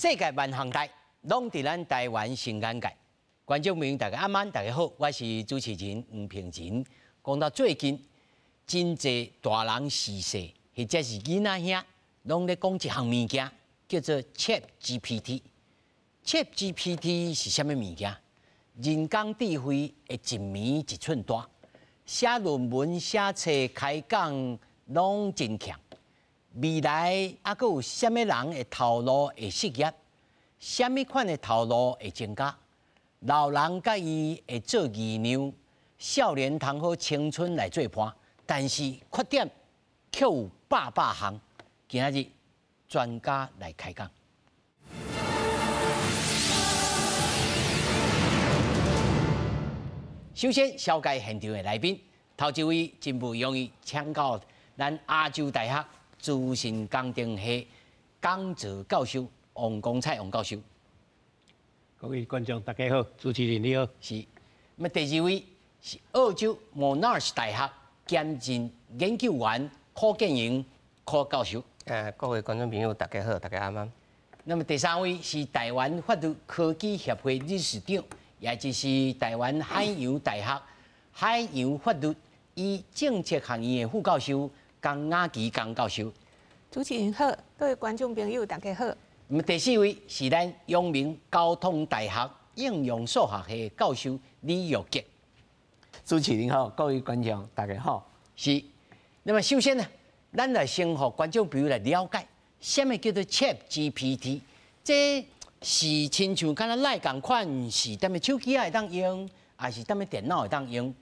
世界萬項代，攏佇咱台灣新眼界。觀眾朋友大家晚安，大家好，我是主持人黃平仁。講到最近，真濟大人時勢，或者是囡仔兄，攏咧講一項物件，叫做 ChatGPT。ChatGPT 是啥物物件？人工智慧的一暝一寸大，寫論文、寫冊、開講攏真強。未來猶閣有啥物人的頭路會失業？啥物款的頭路會增加？老人佮伊會做姨娘，少年通好青春來做伴，但是缺點卻有百百項。今仔日專家來開講。首先，紹介現場的來賓，頭一位真不容易，請到咱亞洲大學資訊工程系講座教授王光彩王教授。各位觀眾大家好，主持人你好。是。那麼第二位是澳洲 Monash 大學兼任研究員柯建榮柯教授。各位觀眾朋友大家好，大家晚安。那麼第三位是台灣法律科技協會理事長，也就是台灣海洋大學海洋法律與政策學院的副教授江雅琪江教授。主持人好，各位觀眾朋友大家好。那麼第四位是咱陽明交通大學應用數學系教授李玉杰。主持人好，各位觀眾大家好。是。那麼首先呢，咱來先予觀眾朋友來了解，啥物叫做 ChatGPT？這是親像敢若 LINE 仝款，是踮咧手機仔會當用，抑是踮咧電腦會當用？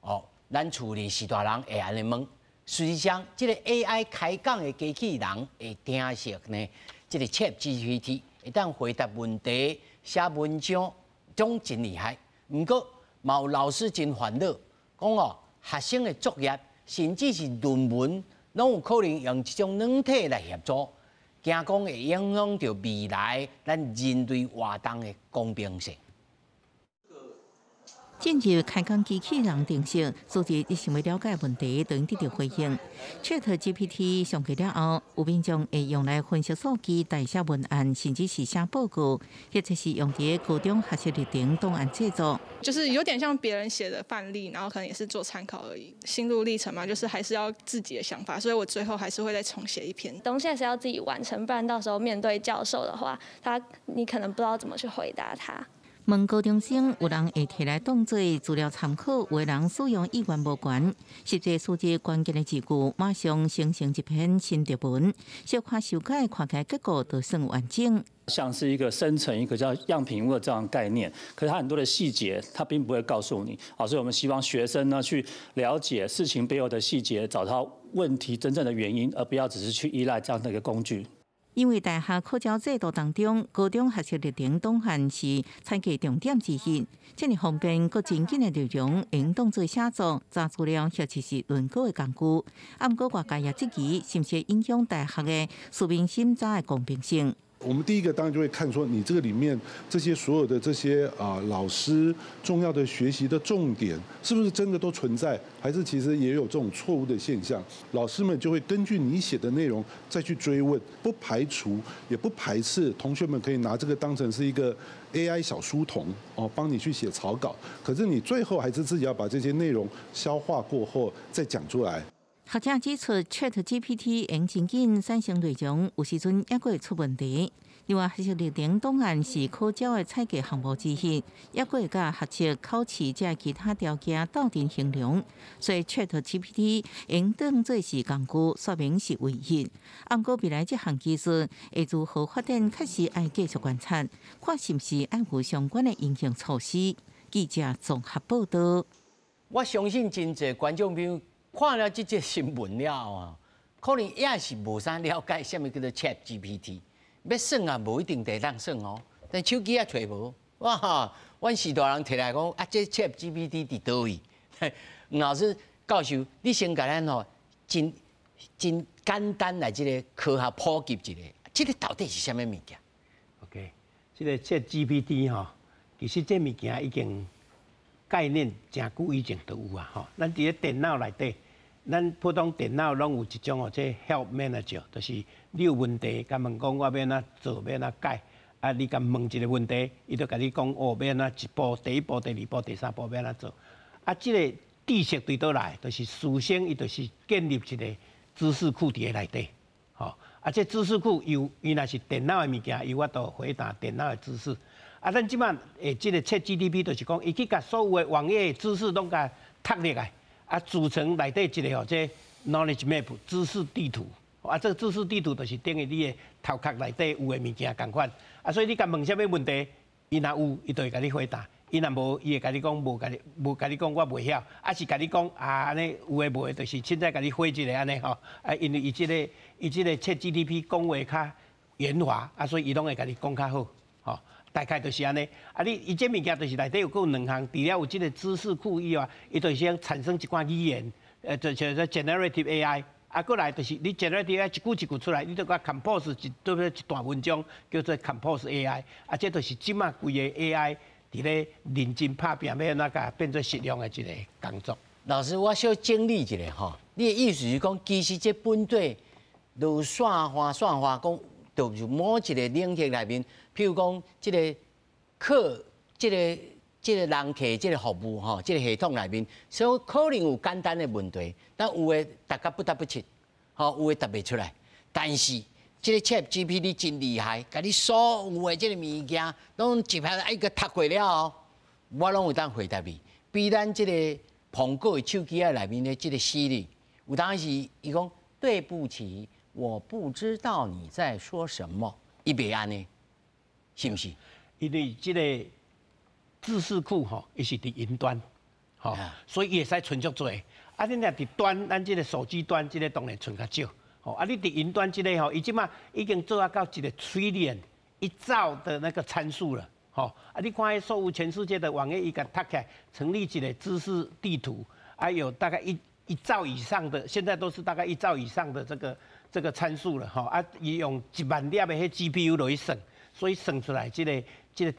哦，咱厝裡序大人會按呢問。事實上，這個 AI 開講的機器人會聽識呢，這個 ChatGPT 會當回答問題、寫文章，總真厲害。毋過，嘛有老師真煩惱，講哦，學生的作業甚至是論文，攏有可能用這種軟體來協助，驚講會影響著未來咱人類活動的公平性。進入開講機器人程式，輸入你想欲了解問題，就會得著回應。ChatGPT 上架了後，有民眾會用來分析數據、代寫文案，甚至是寫報告，或者是用佇高中學習歷程檔案製作。就是有點像別人寫的範例，然後可能也是做參考而已。心路歷程嘛，就是還是要自己的想法，所以我最後還是會再重寫一篇。東西還是要自己完成，不然到時候面對教授的話，你可能不知道怎麼去回答他。問高中生，有人會提來當做資料參考，有的人使用意願無懸。實際輸入關鍵的字句，馬上生成一篇心得文，小可修改，看起來結果就算完整。像是一個生成一個叫樣品屋的這樣概念，可是它很多的細節，它並不會告訴你。好，所以我們希望學生呢去了解事情背後的細節，找到問題真正的原因，而不要只是去依賴這樣的一個工具。因為大學考招制度當中，高中學習歷程檔案是採計重點之一，這麼方便、閣真緊的內容，會用當做寫作、查資料或者是論稿的工具。啊，毋過外界也質疑，是毋是影響大學的書面審查的公平性？我們第一個當然就會看說，你這個裡面這些所有的這些啊老師重要的學習的重點，是不是真的都存在，還是其實也有這種錯誤的現象？老師們就會根據你寫的內容再去追問，不排除也不排斥同學們可以拿這個當成是一個 AI 小書童哦，幫你去寫草稿。可是你最後還是自己要把這些內容消化過後再講出來。學者指出，ChatGPT 用真緊產生內容，有時陣猶閣會出問題。另外，學習歷程檔案是考招的採計項目之一，猶閣會佮學測考試這其他條件鬥陣衡量。所以，ChatGPT 會當做是工具，說明是唯一。毋過未來這項技術會如何發展，確實愛繼續觀察，看是毋是愛有相關的應用措施。記者綜合報道。我相信真濟觀眾朋友看了這則新聞了啊，可能也是無啥了解啥物叫做 ChatGPT。欲算也無一定會當算哦，但手機也揣無。哇！阮序大人提來講啊，這 ChatGPT 佇佗位？吳老師教授，你先共咱吼真真簡單來這個科學普及一下，這個到底是啥物物件？OK，這個 ChatGPT 吼，其實這物件已經概念誠久以前就有啊吼。咱佇咧電腦內底，咱普通電腦攏有一種哦，這 Help Manager，就是你有問題，共問講我欲按怎做，欲按怎改，啊，你共問一個問題，伊就共你講哦，欲按怎一步，第一步、第二步、第三步欲按怎做。啊，這個知識對佗來？就是事先伊就是建立一個知識庫佇內底，吼。啊，這知識庫有伊若是電腦的物件，伊有法度回答電腦的知識。啊，咱這擺的這個 ChatGPT 就是講，伊去共所有的網頁的知識攏共讀入來，啊，組成內底一個吼，這 knowledge map 知識地圖。啊，這個知識地圖就是等於你的頭殼內底有的物件仝款。啊，所以你共問啥物問題，伊若有，伊就會共你回答；伊若無，伊會共你講無，共你無共你講我袂曉，啊是共你講啊按呢有的無的，就是凊彩共你回一个按呢吼。啊，因為伊這個 ChatGPT 講話較圓滑，啊，所以伊攏會共你講較好，吼。大概就是按呢。啊，你伊這物件就是內底有閣有兩項，除了有這個知識庫以外，伊就是想產生一寡語言，就像說 generative AI。啊，閣來就是你 generative AI 一句一句出來，你就共 compose 一對不對一段文章，叫做 compose AI。啊，這就是這馬規个 AI 佇咧認真拍拚，欲按怎共變做實用的一個工作。老師，我小整理一下吼，你的意思是講，其實這本底就算法算法講，就是某一個領域內面，譬如講這個客這個人客這個服務吼，這個系統內面，所以可能有簡單的問題，但有的大家不答不出，吼，有的答袂出來。但是這個 ChatGPT 真厲害，共你所有的這個物件，攏一拍一個讀過了後，我攏有當回答你。比咱這個蘋果的手機仔內面的這個 Siri，有當時伊講對不起，我不知道你在說什麼，伊袂按呢，是毋是？因為這個知識庫吼，伊是佇雲端，吼，所以伊會使存足濟。啊，你若佇端，咱這個手機端，這個當然存較少。吼，啊，你佇雲端這個吼，伊這馬已經做啊到一個 trillion 一兆的那個參數了。吼，啊，你看彼所有全世界的網頁，伊共讀起來，成立一個知識地圖，啊，有大概一兆以上的，現在都是大概一兆以上的這個參數了。吼，啊，伊用1萬粒的彼 GPU 落去算，所以算出來這個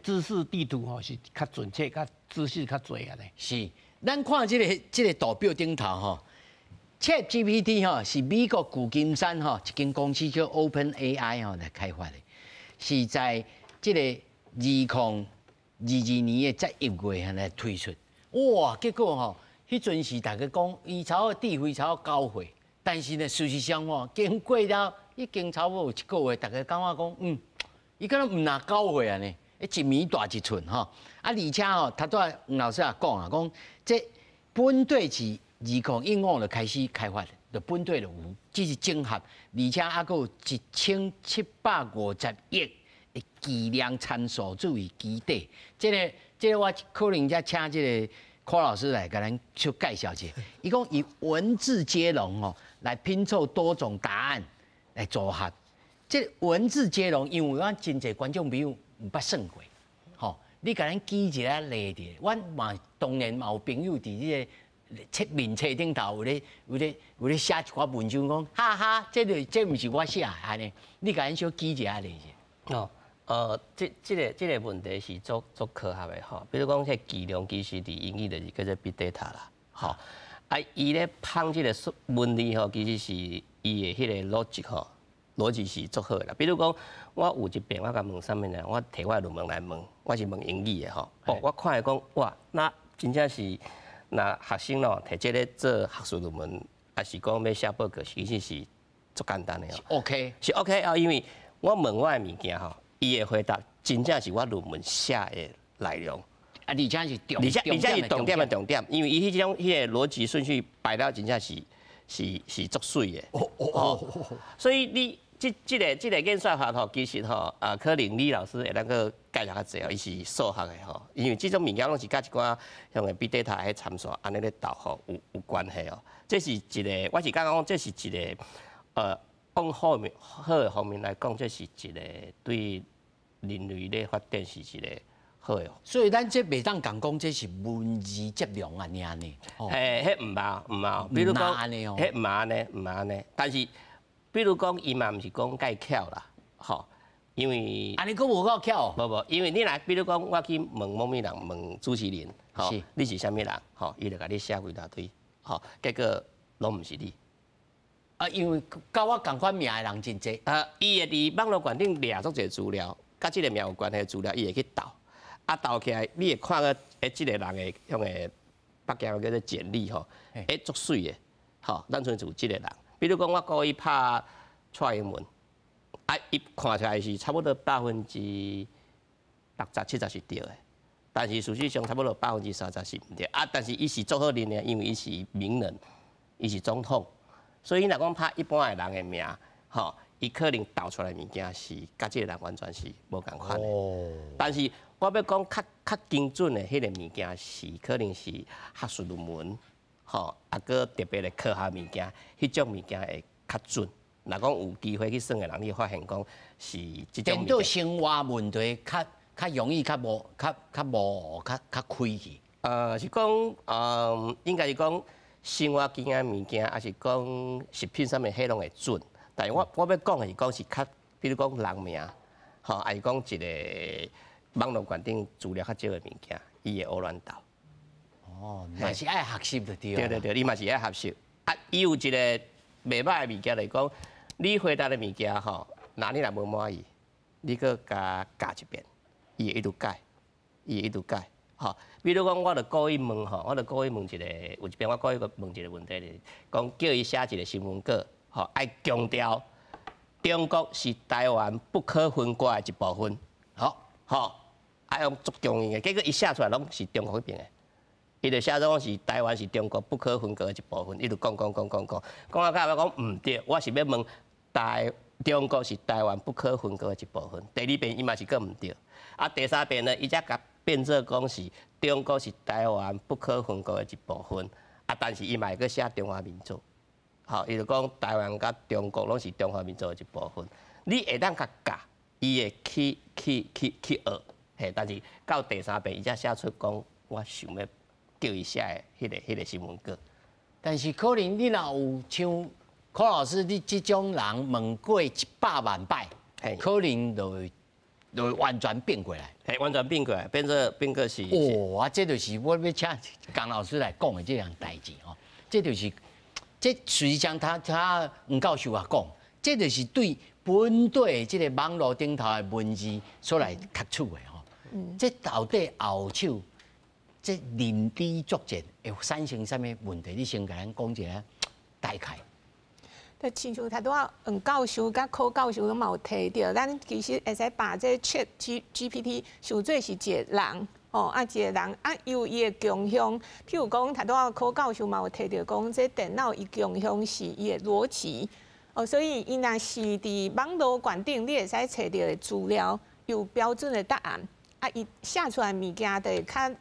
知識地圖吼是較準確、較知識較濟按呢。是，咱看這個圖表頂頭吼，ChatGPT 吼是美國舊金山吼一間公司叫 OpenAI 吼來開發的，是在這個2022年的11月來推出。哇，結果吼，彼陣時大家講伊差不多智慧差不多9歲，但是呢，事實上吼，經過了已經差不多有一個月，大家感覺講，伊敢若毋若9歲按呢，1米大一寸吼。啊，而且吼，頭拄仔黃老師也講啊，講這本底是2015就開始開發，就本底就有，這是整合，而且猶閣有1750億的巨量參數作為基底。這個我可能才請這個柯老師來共咱去介紹一下。伊講以文字接龍吼來拼湊多種答案來組合。這文字接龍，因為阮真濟觀眾朋友毋捌算過，吼，你共咱舉一个例子，阮嘛當然嘛有朋友佇這個冊面冊頂頭有咧寫一寡文章，講哈哈，這個這毋是我寫的按呢，你共咱小舉一个例子。哦，這個問題是足足科學的吼，比如講，這巨量其實佇英語就是叫做 big data 啦，吼，啊，伊咧芳這個文字吼，其實是伊的彼個邏輯吼，邏輯是足好的啦。比如講，我有一遍我共問啥物呢？我提我的論文來問，我是問英語的吼，哦，我看伊講，哇，那真正是，若學生咯，提這个做學術論文，抑是講欲寫報告，其實是足簡單的哦。 是 OK 啊，因為我問我的物件吼，伊的回答真正是我論文寫的內容。啊，而且是重而且而且是重點的重點，因為伊彼種彼個邏輯順序排了真正是足媠的。哦哦哦。所以你這個演算法吼，其實吼啊，可能李老師會當閣介紹較濟哦，伊是數學的吼，因為這種物件攏是佮一寡像個 big data 彼參數按呢咧鬥吼有關係哦。這是一個，我是感覺講這是一個往好面好的方面來講，這是一個對人類咧發展是一個好的。所以咱這袂當共講這是文字接龍按呢呢。嘿，彼毋捌毋捌，比如講，彼毋捌按呢，毋捌按呢。但是，比如講，伊嘛毋是講蓋巧啦，吼，因為按呢閣無夠巧。無無，因為你若比如講，我去問某物人，問主持人，吼，你是啥物人，吼，伊就共你寫幾大堆，吼，結果攏毋是你。啊，因為佮我仝款名的人真濟。啊，伊會佇網路懸頂掠足濟資料，佮佮這个名有关系的资料，伊会去導，啊導起來，你會看到這个人的向個北京話叫做簡歷吼，足媠的，吼，咱親像這个人，比如講我故意拍蔡英文，啊，伊看出來是差不多60%、70%是對的，但是事實上差不多30%是毋對，啊，但是伊是足好認的，因為伊是名人，伊是總統，所以若講拍一般的人的名，吼，伊可能導出來的物件是佮這个人完全是無仝款的。但是我欲講較較精準的彼个物件是可能是學術論文，吼，啊，閣特別的科學物件，彼種物件會較準。若講有機會去算的人，你會發現講是這種電腦生活問題較較容易較無較較無較較開去。是講，應該是講生活經驗物件，抑是講食品啥物，彼攏會準。但是我欲講的是講是較，比如講人名，吼，抑是講一个網路懸頂資料較少的物件，伊會胡亂導。哦，嘛是愛學習就對。對對對，你嘛是愛學習。啊，伊有一个袂䆀的物件來講，你回答的物件吼，若你若無滿意，你閣共教一遍，伊會一直改，伊會一直改。吼，比如講，我就故意問吼，我就故意問一個，有一遍我故意問一個問題，就是講叫伊寫一個新聞稿，吼，愛強調中國是台灣不可分割的一部分。好，吼，愛用足強硬的，結果伊寫出來攏是中國彼邊的。伊就寫做講是台灣是中國不可分割的一部分，伊就講講講講講，講到尾講毋對，我是欲問台中國是台灣不可分割的一部分。第二遍伊嘛是閣毋對，啊第三遍呢，伊才共變做講是中國是台灣不可分割的一部分，啊但是伊嘛會閣寫中華民族，吼，伊就講台灣佮中國攏是中華民族的一部分。你會當共教，伊會去去去去學，嘿，但是到第三遍伊才寫出講我想欲叫伊寫的彼個新聞稿。但是可能你若有像柯老師你這種人問過100萬擺，可能就會完全變過來。嘿，完全變過來，變做變過是。哦，啊，這就是我欲請江老師來講的這樣代誌吼。這就是這實際上他黃教授也講，這就是對本地這个網路頂頭的文字所來讀取的吼。這到底後手這認知作戰會產生啥物問題？你先共咱講一下大概。就親像頭拄仔黃教授佮柯教授攏嘛有提著，咱其實會使把這 Chat GPT 想做是一個人，吼啊一個人啊，有伊的強項。譬如講，頭拄仔柯教授嘛有提著講，這電腦伊強項是伊的邏輯，哦，所以伊若是佇網路懸頂，你會使揣著的資料有標準的答案。啊，伊寫出來物件就會較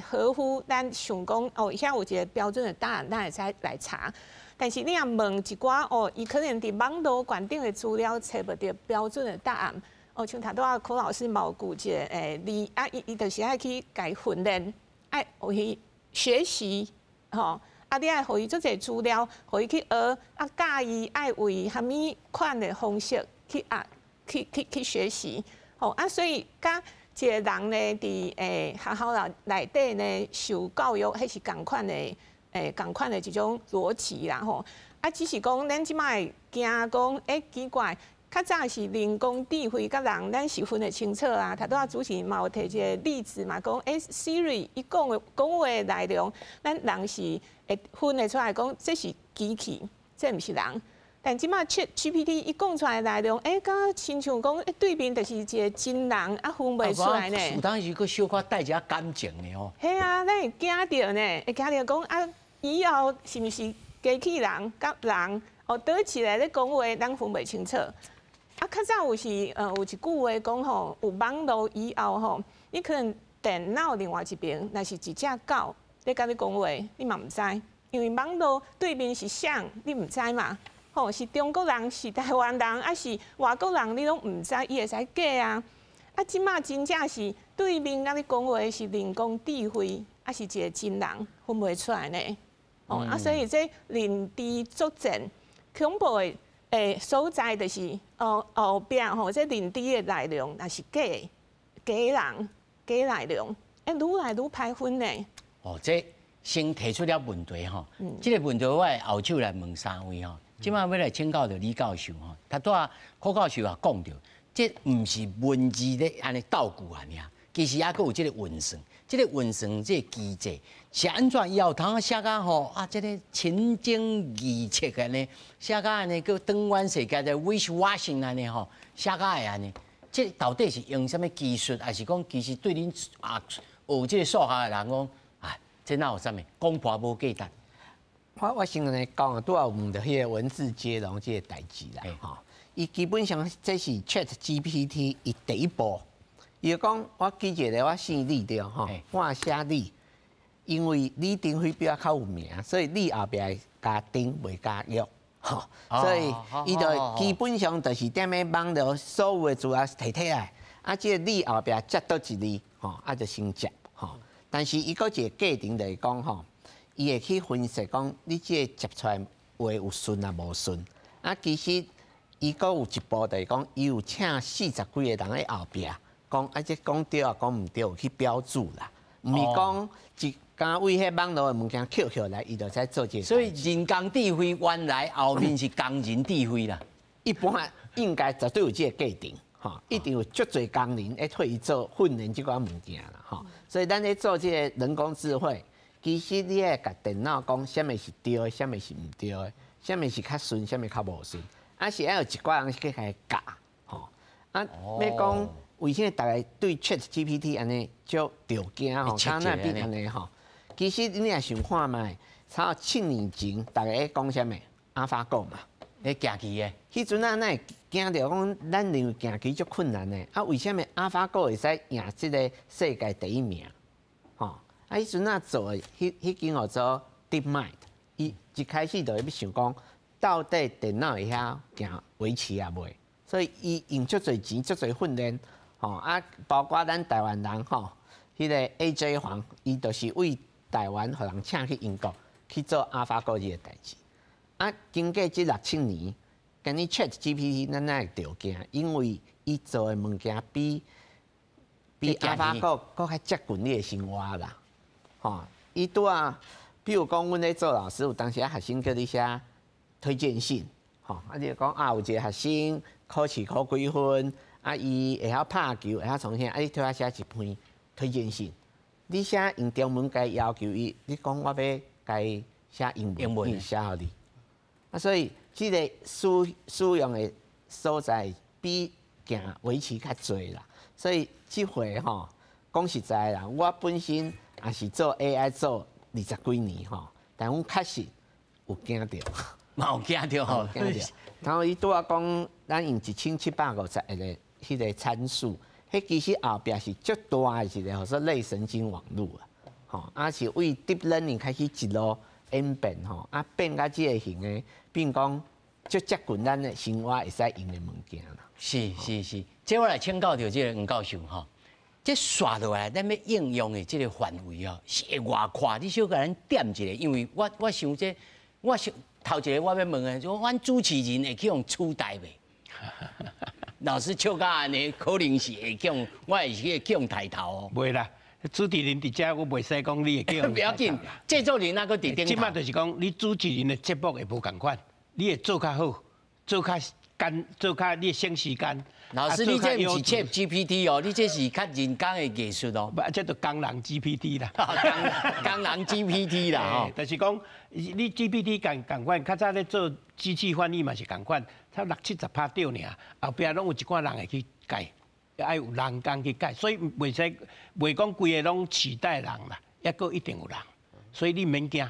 合乎咱想講哦，遐有一個標準的答案，咱會使來查。但是你若問一寡哦，伊可能佇網路懸頂的資料揣無著標準的答案。哦，像頭拄仔柯老師嘛有舉一個例，啊，伊就是愛去共伊訓練，愛予伊學習，吼，啊，你愛予伊足濟資料，予伊去學，啊，教伊愛為啥物款的方式去學，去去去學習，吼，啊，所以佮一個人呢，佇學校內底呢受教育，彼是仝款的。仝款的一種邏輯啦吼，啊，只是講咱這擺會驚講，奇怪，較早是人工智慧佮人，咱是分得清楚啊。頭拄仔主持人嘛有提一個例子嘛，講Siri 伊講的講話的內容，咱人是會分得出來，講這是機器，這毋是人。但這擺 ChatGPT 伊講出來的內容，敢若親像講，對面就是一個真人，啊，分袂出來呢。有當時閣小可帶一下感情的吼。嘿啊，咱會驚著呢，會驚著講啊，以後是毋是機器人佮人哦，佗一個咧講話，咱分袂清楚。啊，較早有時，有一句話講吼，有網路以後吼，你可能電腦另外一邊，若是一隻狗咧共你講話，你嘛毋知，因為網路對面是誰，你毋知嘛。吼，是中國人，是台灣人，抑是外國人，你攏毋知，伊會使假啊。啊，這馬真正是對面共你講話是人工智慧，抑是一個真人，分袂出來呢。哦，啊，所以這認知作戰恐怖的所在就是哦後壁吼，這認知的內容若是假的，假人假內容，愈來愈歹分呢。哦，這先提出了問題吼，這個問題我會後手來問三位吼。這擺欲來請教著李教授吼，頭拄仔柯教授也講著，這毋是文字咧按呢鬥句啊爾，其實猶閣有這個運算，這個運算這個機制是按怎？伊有通寫甲吼啊，這個情真意切按呢，寫甲按呢閣轉彎世界的 wish washing 按呢吼，寫甲會按呢。這到底是用啥物技術，還是講其實對恁啊學這個數學的人講啊，這哪有啥物講破無價值？我先按呢講啊，拄仔有問著彼個文字接龍這個代誌啦，吼。伊基本上這是 Chat GPT 伊第一步，伊就講我記一個我姓李對吼，我寫李，因為李登輝比較較有名，所以李後壁加丁袂加玉，吼，所以伊就基本上就是踮咧網路所有的資料提提來，啊，這個李後壁接佗一字，吼，啊就先接，吼。但是伊閣一個過程就是講吼，伊會去分析講你這個接出來話有順抑無順，啊，其實。伊閣有一步就是講，伊有請四十幾個人佇後壁講，啊，這講對抑講毋對，有去標註啦。毋是講一敢為彼網路的物件抾抾來，伊就使做這個。所以人工智慧原來後面是工人智慧啦。一般應該絕對有這個過程，吼，一定有足濟工人會替伊做訓練這款物件啦，吼。所以咱咧做這個人工智慧，其實你愛共電腦講，啥物是對的，啥物是毋對的，啥物是較順，啥物較無順。啊，是愛有一寡人去共伊教，吼。啊，欲講為啥逐家對 Chat GPT 按呢足著驚吼？敢若變按呢吼？其實你若想看覓，差7年前，逐家咧講啥物？AlphaGo 嘛，咧行棋的。彼陣啊，哪會驚著講咱認為行棋足困難的？啊，為啥物 AlphaGo 會使贏這個世界第一名？吼！啊，彼陣啊做的，彼間號做 DeepMind，伊一開始就欲想講，到底電腦會曉行圍棋抑袂？所以伊用足濟錢、足濟訓練，吼啊，包括咱台灣人吼，彼個 AJ 黃，伊就是為台灣予人請去英國去做 AlphaGo 這個代誌。啊，經過這六七年，今年 Chat GPT 咱哪會著驚？因為伊做的物件比 AlphaGo閣較接近你的生活啦。吼，伊拄仔，比如講，阮咧做老師，有當時啊學生叫你寫推薦信，吼，啊，你就講啊，有一個學生考試考幾分，啊，伊會曉拍球，會曉創啥，啊，你替我寫一篇推薦信。你寫用中文共伊要求伊，你講我欲共伊寫英文，伊寫予你。啊，所以這個使用的所在比行圍棋較濟啦。所以這回吼，講實在啦，我本身也是做 AI 做二十幾年吼，但阮確實有驚著。嘛有驚著吼。驚著。然後伊拄仔講，咱用1751個彼個參數，彼其實後壁是足大的一個，號做類神經網路啊，吼，啊是為 deep learning 開始一路演變吼，啊變甲這個型的，變講足接近咱的生活會使用的物件啦。是是是，這我來請教著這個黃教授吼，這紲落來，咱欲應用的這個範圍哦，是會偌闊？你小共咱點一下，因為我想這，我想頭一個我欲問的，就阮主持人會去予取代袂？老師笑甲按呢，可能是會去予，我會去去予抬頭哦。袂啦，主持人佇遮，我袂使講你會去予。不要緊，製作人猶閣佇頂頭。這擺就是講，你主持人的節目會無仝款，你會做較好，做較簡，做較你會省時間。老師，你這毋是 Chat GPT 哦，你這是較人工的藝術哦。不，這就工人 GPT 啦。工人 GPT 啦吼。就是講，你 GPT 仝仝款，較早咧做機器翻譯嘛是仝款，差六七十趴對爾，後壁攏有一寡人會去改，愛有人工去改，所以袂使袂講規个攏取代人啦，猶閣一定有人，所以你毋免驚，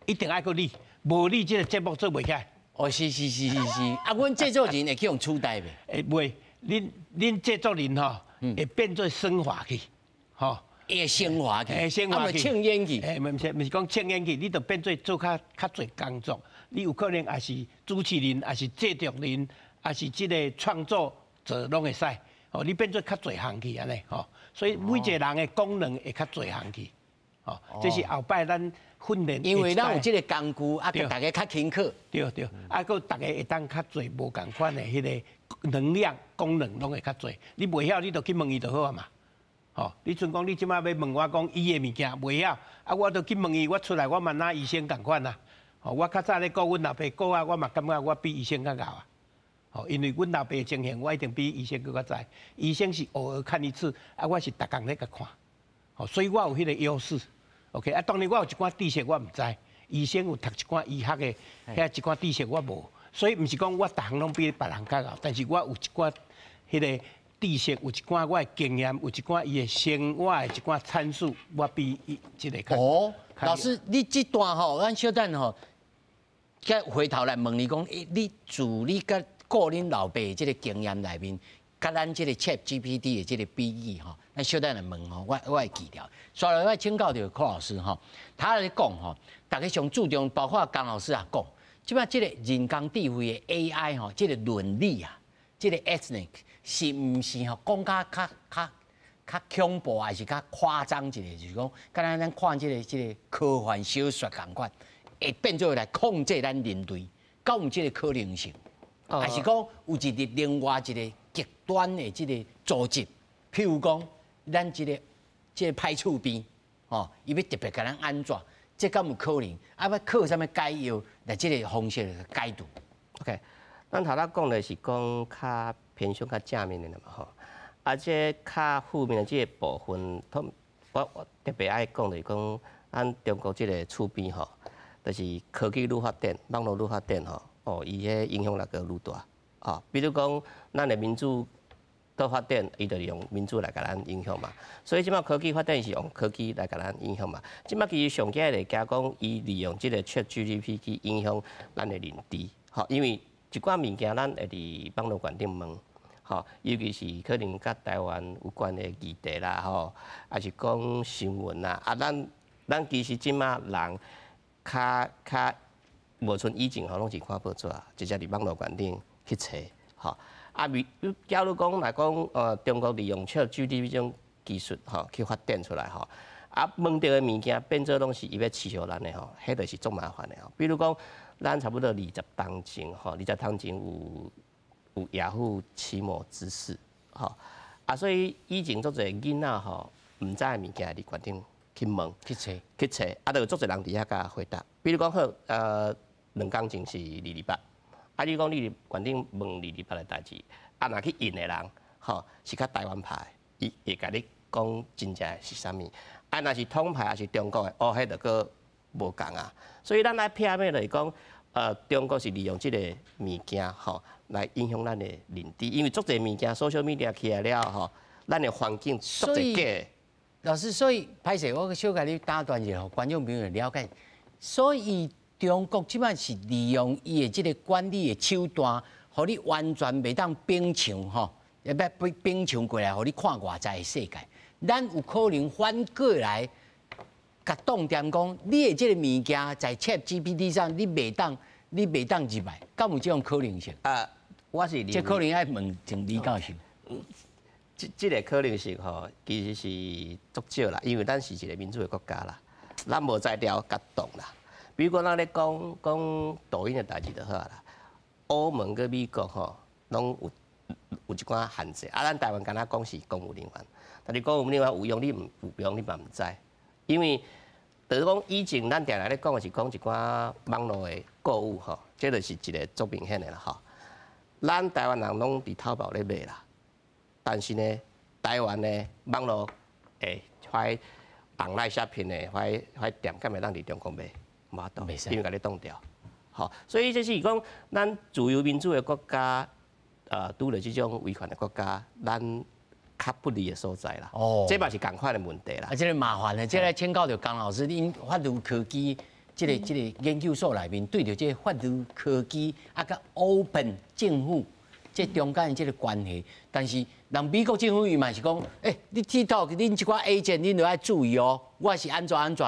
一定愛閣你，無你這個節目做袂起來。哦，是是是是是，啊，阮製作人會去予取代袂？會袂？恁製作人吼，會變做升華去，吼。會升華去，會升華去，唱演去。欸，毋是講唱演去，你就變做做較濟工作。你有可能也是主持人，也是製作人，也是這個創作者攏會使。哦，你變做較濟項去按呢，吼。所以每一個人的功能會較濟項去。哦，這是後擺咱訓練。因為咱有這個工具，啊，逐家較輕巧。對對，啊，閣逐家會當較濟無仝款的彼個能量功能攏會較濟。你袂曉，你就去問伊就好啊嘛。吼，你像講你這擺欲問我講醫的物件，袂曉，啊，我就去問伊，我出來我嘛若醫生仝款啊。吼，我較早咧顧阮老爸顧啊，我嘛感覺我比醫生較𠢕啊。吼，因為阮老爸的情形，我一定比醫生閣較知。醫生是偶爾看一次，啊，我是逐工咧共看，吼，所以我有彼個優勢。OK，啊，當然我有一寡知識我毋知，醫生有讀一寡醫學的，遐一寡知識我無，所以毋是講我逐項攏比別人較𠢕，但是我有一寡彼個知識，有一寡我的經驗，有一寡伊的生活的一寡參數，我比伊這個較。哦，老師，你這段吼，咱小等吼，再回頭來問你講，你自你佮顧恁老爸這個經驗內面，佮咱這個 ChatGPT 的這個比喻吼，咱小等來問吼，我會記著。紲來我請教著柯老師吼，他咧講吼，大家上注重，包括江老師也講，這擺這個人工智慧的 AI 吼，這個倫理啊，這個 ethics 是毋是吼講較較較較恐怖，還是較誇張一個？就是講，敢若咱看這個科幻小說仝款，會變做來控制咱人類，敢有這個可能性？還是講有一個另外一個極端的這個組織，譬如講，咱這個歹厝邊，吼，伊欲特別共咱按怎？這敢有可能？啊，欲靠啥物解藥來這個方式來解除？OK，咱頭拄講的是講較偏向較正面的啦嘛吼，啊，這較負面的這個部分，我特別愛講就是講，咱中國這個厝邊吼，就是科技愈發展，網路愈發展吼。哦，伊彼影響力閣愈大，哦，比如講，咱的民主倒發展，伊就用民主來共咱影響嘛。所以這擺科技發展是用科技來共咱影響嘛。這擺其實上驚的驚講，伊利用這個 ChatGPT 去影響咱的認知，吼，因為一寡物件咱會佇網路懸頂問，吼，尤其是可能佮台灣有關的議題啦，吼，抑是講新聞啦，啊，咱其實這擺人較較。無像以前吼，攏是看報紙，直接佇網路懸頂去揣，吼。啊，假如講來講，中國利用 ChatGPT 這種技術，吼，去發展出來，吼，啊，問著的物件變做攏是伊欲取笑咱的吼，彼就是足麻煩的吼。比如講，咱差不多二十冬前，吼，20冬前有雅虎奇摩之事，吼，啊，所以以前足濟囡仔吼，毋知的物件佇懸頂去問，去揣，去揣，啊，就有足濟人佇遐共回答。比如講好，2工前是228，啊，你講你佇懸頂問二二八的代誌，啊，若去應的人，吼，是較台灣派的，伊會共你講真正是啥物，啊，若是統派抑是中國的，哦，彼就閣無仝啊。所以咱愛避免就是講，中國是利用這個物件，吼，來影響咱的認知，因為足濟物件，social media 起來了後，咱的環境足濟假。老師，所以歹勢，我小共你打斷一下，予觀眾朋友了解。所以中國這擺是利用伊的這個管理的手段，予你完全袂當反牆吼，欲反反牆過來，予你看外在的世界。咱有可能反過來，共擋踮講，你的這個物件在 ChatGPT 上，你袂當入來，敢有這種可能性？啊，我是這可能愛問鄭李教授。這個可能性吼，其實是足少啦，因為咱是一個民主的國家啦，咱無才調共擋啦。比如講，咱咧講講抖音的代誌就好啦。歐盟佮美國吼，攏有一寡限制。啊，咱台灣敢若講是公務人員，但是公務人員有用你毋有用你嘛毋知，因為就是講以前咱定定咧講的是講一寡網路的購物吼，這就是一個足明顯的啦吼。咱台灣人攏佇淘寶咧買啦，但是呢，台灣的網路會發 online shopping 的發發店，敢會當佇中國買？無法度，因為共你擋掉。吼，所以這是講，咱自由民主的國家，拄著這種威權的國家，咱較不利的所在啦。哦，這嘛是仝款的問題啦。啊，這個麻煩的，這個請教著江老師，恁法律科技這個研究所內面，對著這個法律科技啊，佮 open 政府這中間的這個關係，但是人美國政府伊嘛是講，欸，你 TikTok 恁這寡 agent，恁著愛注意哦，我是按怎按怎。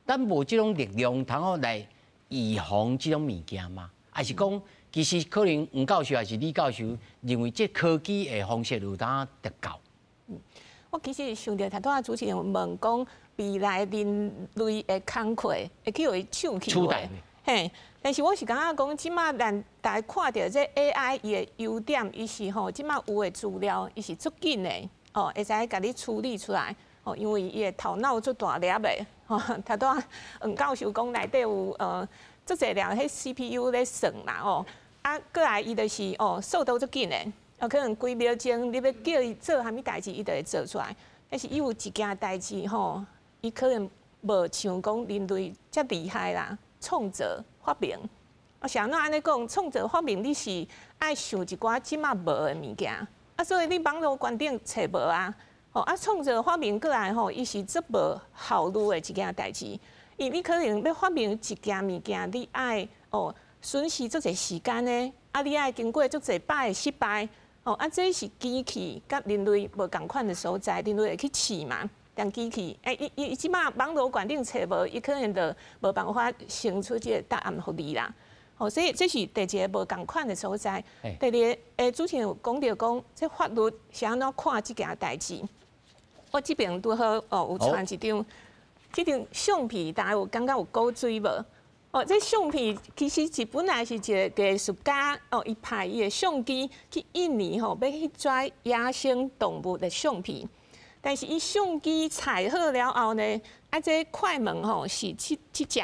咱無這種力量，通好來預防這種物件嗎？還是講，其實可能吳教授還是李教授認為，這科技的方式有當得到？我其實想著頭拄仔主持人問講，未來人類的工課會去予伊搶去無？嘿，但是我是感覺講，這擺咱大家看著這 AI 伊的優點，伊是吼，這擺有的資料，伊是足緊的，哦，會使共你處理出來，哦，因為伊的頭腦足大粒的，吼，頭拄仔黃教授講內底有足濟粒彼 CPU 咧算啦，哦，啊，過來伊就是哦，速度足緊的，啊，可能幾秒鐘你欲叫伊做啥物代誌，伊就會做出來。但是伊有一件代誌吼，伊可能無像講人類遮厲害啦，創造發明。啊，是按怎按呢講？創造發明你是愛想一寡這馬無的物件，啊，所以你網路觀頂揣無啊。吼，啊，創造發明過來吼，伊是足無效率的一件代誌。因為你可能欲發明一件物件，你愛哦損失足濟時間呢，啊，你愛經過足濟擺的失敗，哦，啊，這是機器佮人類無仝款的所在，人類會去試嘛，但機器，欸，伊伊伊這馬網路觀頂揣無，伊可能就無辦法生出這個答案予你啦。哦，所以這是第一个無仝款的所在。第二个，主持人有講著講，這法律是按怎看這件代誌？我這邊拄好哦，有傳一張，這張相片，大家有感覺有古錐無？哦，這相片其實是本來是一个藝術家哦，伊派伊的相機去印尼吼，欲去跩野生動物的相片。但是伊相機採好了後呢，啊，這快門吼是這這隻，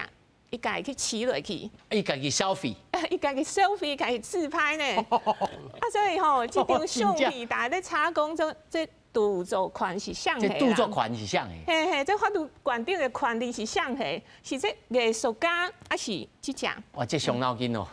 伊家己去試落去。伊家己 selfie。伊家己 selfie，家己自拍呢。啊，所以吼，這張相片大家咧查講這這著作權是誰的？這著作權是誰的？嘿嘿，這法律觀點的權利是誰的？是這藝術家，抑是這隻？哇，這傷腦筋哦！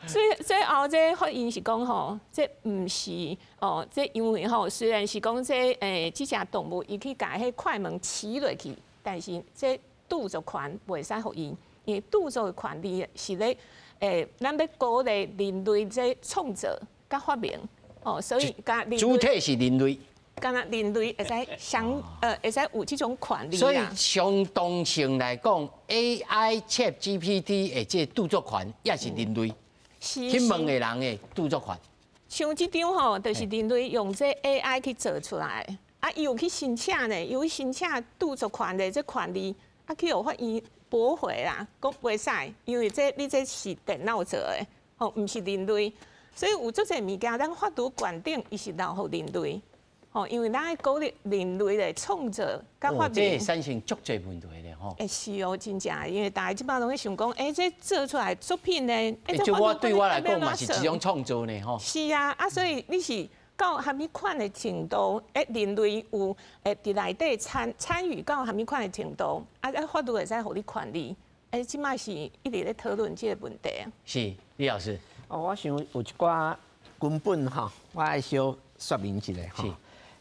所以最後這法院是講吼，這毋是哦，這因為吼，雖然是講這這隻動物伊去共彼快門試落去，但是這著作權袂使予伊，因為著作的權利是咧咱欲鼓勵人類這創造佮發明。哦，所以主體是人類，敢若人類會使享會使有這種權利。所以相當性來講，AI ChatGPT 的這著作權也是人類，去問的人的著作權。像這張吼，就是人類用這 AI 去做出來的，啊，伊有去申請呢，有去申請著作權的這權利，啊，去予法院駁回啦，講袂使，因為這你這是電腦做的，吼，毋是人類。所以有足濟物件，咱法律觀點伊是留予人類，吼，因為咱愛鼓勵人類的創造佮發明。這會產生足濟問題咧，吼。欸，是哦，真正，因為大家這擺攏咧想講，欸，這做出來作品呢，欸，這我對我來講嘛是一種創造呢，吼。是啊，啊，所以你是到啥物款的程度，欸，人類有會佇內底參與到啥物款的程度，啊，啊，法律會使予你權利，欸，這擺是一直咧討論這個問題啊。是，李老師。哦，我想有一寡根本吼，我愛小說明一下吼。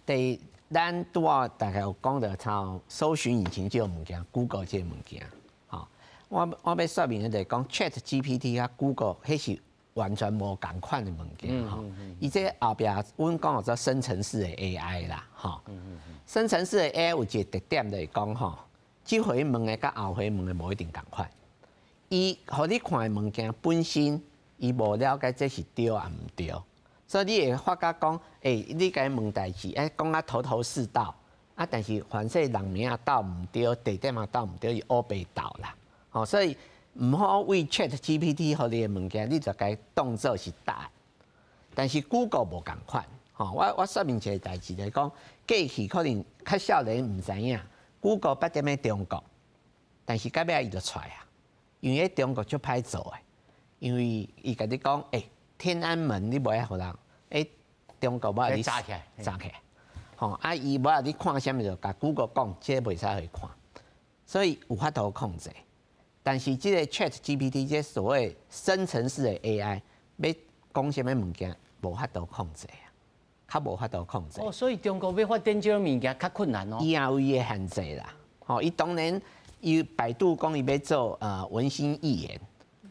第一，咱拄仔大概有講著，像搜尋引擎這个物件，Google 這个物件，吼。我欲說明的就是講，ChatGPT 佮 Google 彼是完全無仝款的物件吼。伊這後壁阮講叫做生成式的 AI 啦，吼。生成式的 AI 有一个特點就是講吼，這回問的佮後回問的無一定仝款。伊予你看的物件本身，伊無了解這是對抑毋對，所以你會發覺講，欸，你共伊問代誌，欸，講啊頭頭是道，啊，但是凡勢人名也鬥毋對，地點也鬥毋對，伊烏白鬥啦，吼，所以毋好為 ChatGPT 予你的物件，你就共伊當做是答案。但是 Google 無仝款，吼，我說明一个代誌來講，過去可能較少年毋知影，Google 捌踮咧中國，但是到尾伊就出來啊，因為喺中國足歹做的。因為伊共你講，欸，天安門你無愛予人，欸，中國無愛你查起來，查起來，吼，啊，伊無愛你看啥物就共 Google 講，這个袂使予伊看，所以有法度控制。但是這个 ChatGPT 這所謂生成式的 AI，欲講啥物物件，無法度控制啊，較無法度控制。哦，所以中國欲發展這種物件較困難哦。伊也有伊的限制啦，吼，伊當然，伊百度講伊欲做文心一言。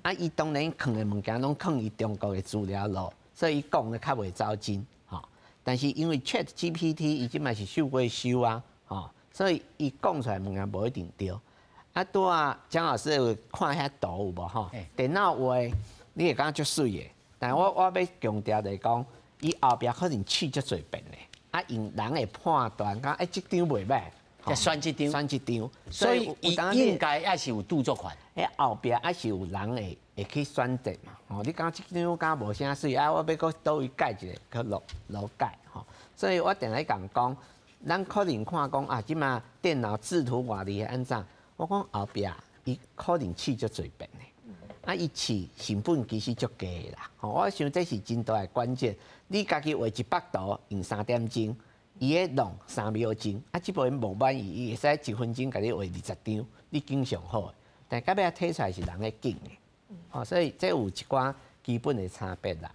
啊！伊當然囥的物件攏囥伊中國的資料囉，所以伊講的較袂走真吼。但是因為 ChatGPT 伊這擺是受過修啊，吼，所以伊講出來物件無一定對。啊，拄仔蔣老師有看遐圖有無吼？電腦畫你會感覺足媠的，但我欲強調就是講，伊後壁可能試足濟遍的，啊，用人會判斷講，欸，這張袂䆀。再選這張，選這張，所以伊應該也是有著作權。彼後壁還是有人會會去選擇嘛。吼，你感覺這張敢無啥媠啊？我欲閣佗位改一下，去落落改吼。所以我定咧共講，咱可能看講啊，這馬電腦製圖偌厲害按怎？我講後壁伊可能試足濟遍的。啊，伊試成本其實足低的啦。吼，我想這是真大的關鍵。你家己畫100圖用3點鐘，伊咧弄3秒鐘，啊，這部分無滿意，伊會使1分鐘共你畫20張，你景上好的。但到尾仔提出來是人咧景的，吼，所以這有一寡基本的差別啦。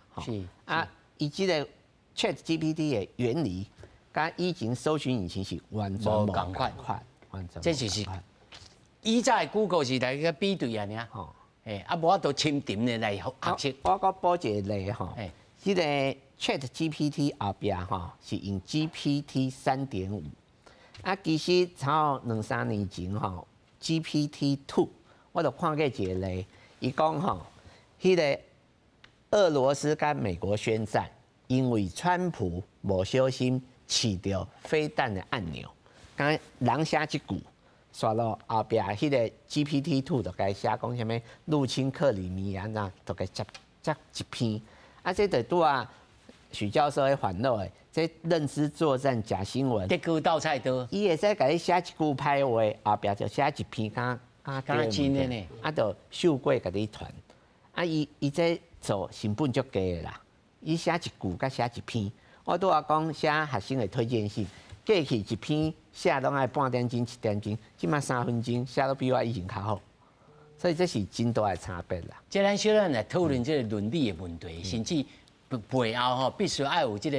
啊，伊這個 ChatGPT 的原理，佮以前搜尋引擎是完全無仝款，完全。這就是以早的 Google 時代個比對啊，爾。吼，啊，無法度深沉的來學習。我閣補一個例吼，這個 ChatGPT 後壁吼是用 GPT 3.5，啊，其實差兩三年前吼 GPT 2，我就看過一個例，伊講吼，彼個俄羅斯佮美國宣戰，因為川普無小心試著飛彈的按鈕，敢人寫這句。煞落後壁彼個 GPT 2 就共伊寫講啥物入侵克里米亞那，就共接接一篇。啊，這就拄仔許教授咧煩惱的，這認知作戰假新聞。跌鍋鬥菜刀。伊會使共你寫一句歹話，後壁就寫一篇敢敢敢真的呢。啊，就秀過共你傳。啊，伊伊這做成本足低的啦。伊寫一句佮寫一篇，我拄仔講寫學生的推薦信。過去一篇寫攏愛半點鐘、一點鐘，這馬3分鐘寫都比我以前較好，所以這是真大的差別啦。這咱小咱來討論這個倫理的問題，甚至背後吼必須愛有這個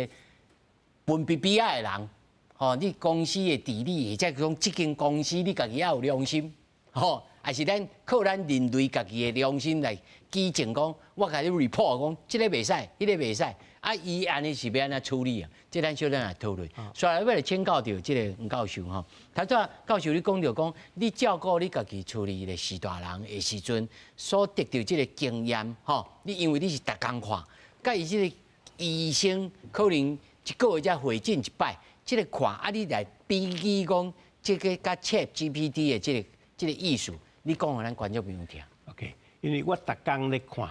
分別比仔的人，吼，你公司的治理，或者講這間公司你家己要有良心，吼，還是咱靠咱人類家己的良心來舉證講，我共你 report 講，這個袂使，彼個袂使。啊，伊按呢是欲按怎處理啊？這咱小咱來討論。所以欲來請教著這個黃教授吼，頭拄教授你講著講，你照顧你家己厝裡的序大人的時陣，所得著這個經驗吼，你因為你是逐工看，佮伊這個醫生可能一個月才會診一擺，這個看啊，你來比擬講這個佮 ChatGPT 的這個意思，你講予咱觀眾朋友聽。 OK，因為我逐工咧看，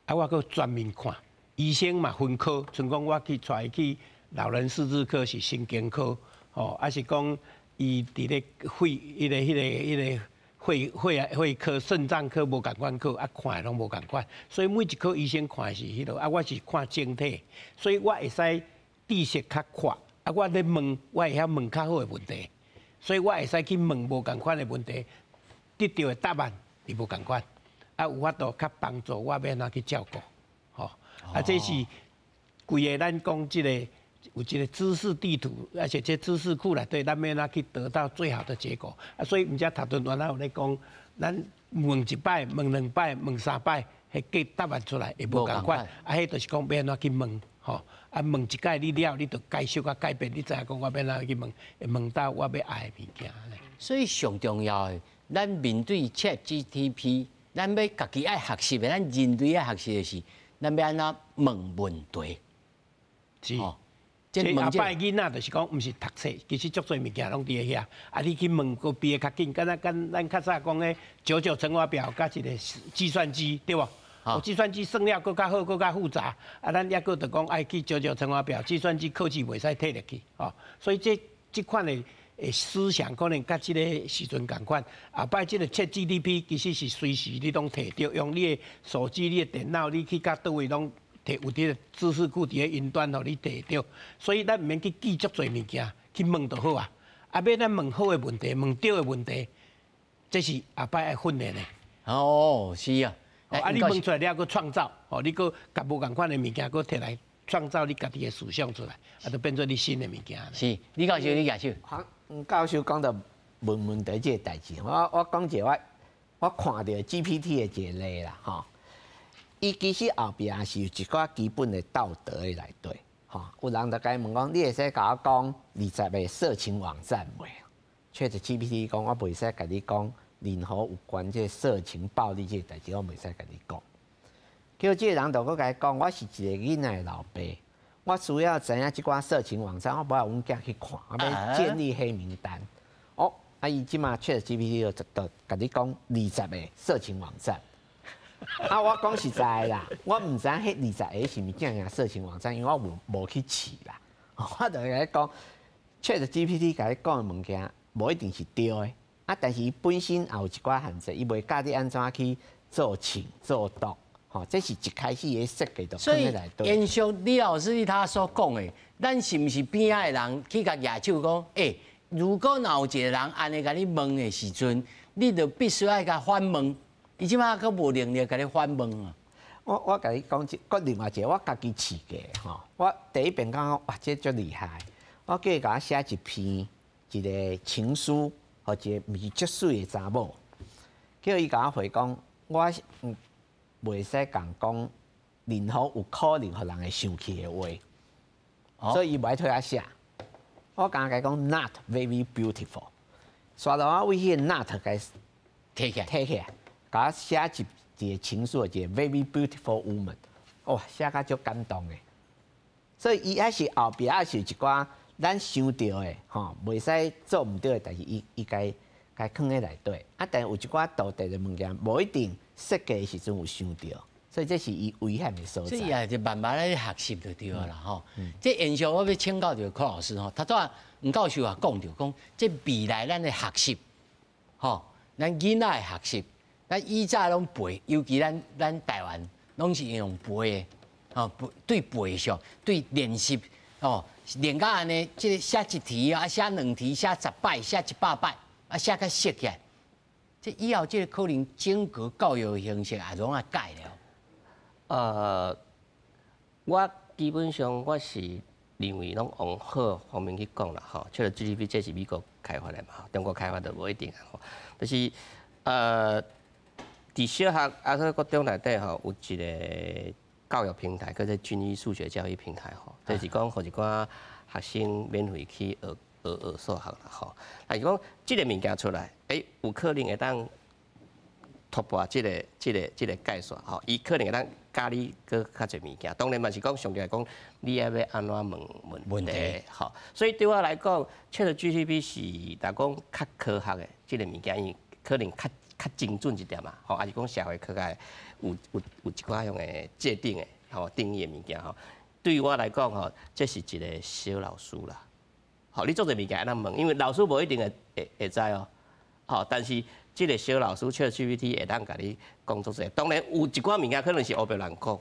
啊，我閣全面看。醫生嘛分科，像講我去帶伊去老人失智科是神經科，吼，還是講伊佇咧肺、彼個、彼個、彼個肺、肺啊、肺科、腎臟科無仝款科，啊看的攏無仝款，所以每一科醫生看的是彼落，啊我是看整體，所以我會使知識較闊，啊我咧問，我會曉問較好的問題，所以我會使去問無仝款的問題，得著的答案是無仝款，啊有法度較幫助我欲按怎去照顧。啊，這是規个咱講這個有一個知識地圖，而且這知識庫內底，咱欲按怎去得到最好的結果。啊，所以毋才頭拄原來有咧講，咱問一擺、問兩擺、問三擺，彼個答案出來會無仝款。啊，彼就是講欲按怎去問，吼。啊，問一擺你了，你就該小可改變，你知影講我欲按怎去問，會問到我欲愛的物件。所以上重要的，咱面對 ChatGPT，咱欲家己愛學習的，咱人類愛學習的是，咱欲按怎問問題？是，這後擺囡仔就是講，毋是讀冊，其實足濟物件攏佇咧遐。啊，你去問，閣比會較緊。敢若敢咱較早講的九九乘法表，佮一個計算機，對無？哦，計算機算了閣較好，閣較複雜。啊，咱抑閣就講愛去九九乘法表，計算機科技袂使退入去，吼。所以這這款的思想可能佮這個時陣仝款。後擺這個 ChatGPT 其實是隨時你攏提著，用你的手機、你的電腦，你去到佗位攏提有佇個知識庫佇咧雲端，予你提著。所以咱毋免去記足濟物件，去問就好啊。啊，欲咱問好的問題，問對的問題，這是後擺愛訓練的。哦，是啊。啊，你問出來了，閣創造，哦，你閣共無仝款的物件，閣提來創造你家己的思想出來，啊，就變做你新的物件。是，李教授，你舉手。黃教授講到問問題這個代誌，我講一個我看著 GPT 的一個例啦，吼。伊其實後壁是有一寡基本的道德的內底，吼。有人就共伊問講，你會使共我講20個色情網站袂？ChatGPT 講，我袂使共你講任何有關這個色情暴力這個代誌，我袂使共你講。結果這個人就閣共伊講，我是一個囡仔的老爸，我需要知影這寡色情網站，我無愛阮囝去看，我欲建立黑名單。哦，啊伊這馬 ChatGPT 就就共你講20個色情網站。啊，我講實在的啦，我毋知影彼20個是毋是正正色情網站，因為我無無去試啦。我就共你講，ChatGPT 共你講的物件，無一定是對的。啊，但是伊本身也有一寡限制，伊袂教你按怎去做穿做毒，吼，這是一開始的設計就所以囥佇內底。延續李老師他所講的，咱是毋是邊仔的人去共舉手講，欸，如果若有一個人按呢共你問的時陣，你就必須愛共反問，伊這擺閣無能力共你反問啊。我共你講一，閣另外一個，我家己試過吼。我第一遍感覺哇，這足厲害。我叫伊共我寫一篇一個情書，予一個毋是足媠的查某，叫伊共我回講，我袂使共講任何有可能予人會生氣的話，所以伊無愛替我寫。我敢共伊講 not very beautiful，煞落我為彼個 not 共提起來，提起來，共我寫一個情書，一個 very beautiful woman，哇，寫甲足感動的。所以伊還是後壁還是有一寡咱想著的，吼，袂使做毋對的代誌，伊該該囥佇內底。啊，但有一寡道德的物件，無一定設計的時陣有想著，所以這是伊危險的所在。所以也是慢慢咧學習就對啦，吼。這延續我欲請教著柯老師吼，頭拄仔吳教授也講著講，這未來咱的學習，吼，咱囡仔的學習，咱以早攏背，尤其咱台灣攏是用背的，吼，對背上，對練習，哦，練甲按呢，這个寫一題啊，寫兩題，寫10擺，寫100擺，啊，寫較熟起來。這以後這个可能整個教育形式也攏愛改了。我基本上我是認為攏往好方面去講啦，吼。ChatGPT 這是美國開發的嘛，中國開發就無一定啊，吼。就是佇小學啊，去國中內底吼，有一個教育平台，叫做均一數學教育平台吼，就是講予一寡學生免費去學學學數學啦，吼。但是講這个物件出來，欸，有可能會當突破這個界線吼，伊可能會當教你閣較濟物件。當然嘛是講上來講，你愛欲按怎問問問題，吼。所以對我來講，ChatGPT 是若講較科學的這个物件，因為可能較精準一點嘛，吼，抑是講社會科學有一寡樣的界定的，吼，定義的物件吼。對我來講吼，這是一個小老師啦。吼，你做這物件按怎問？因為老師無一定會知哦。吼，但是這個小老師 ChatGPT 會當共你講足濟。當然有一寡物件可能是烏白亂講，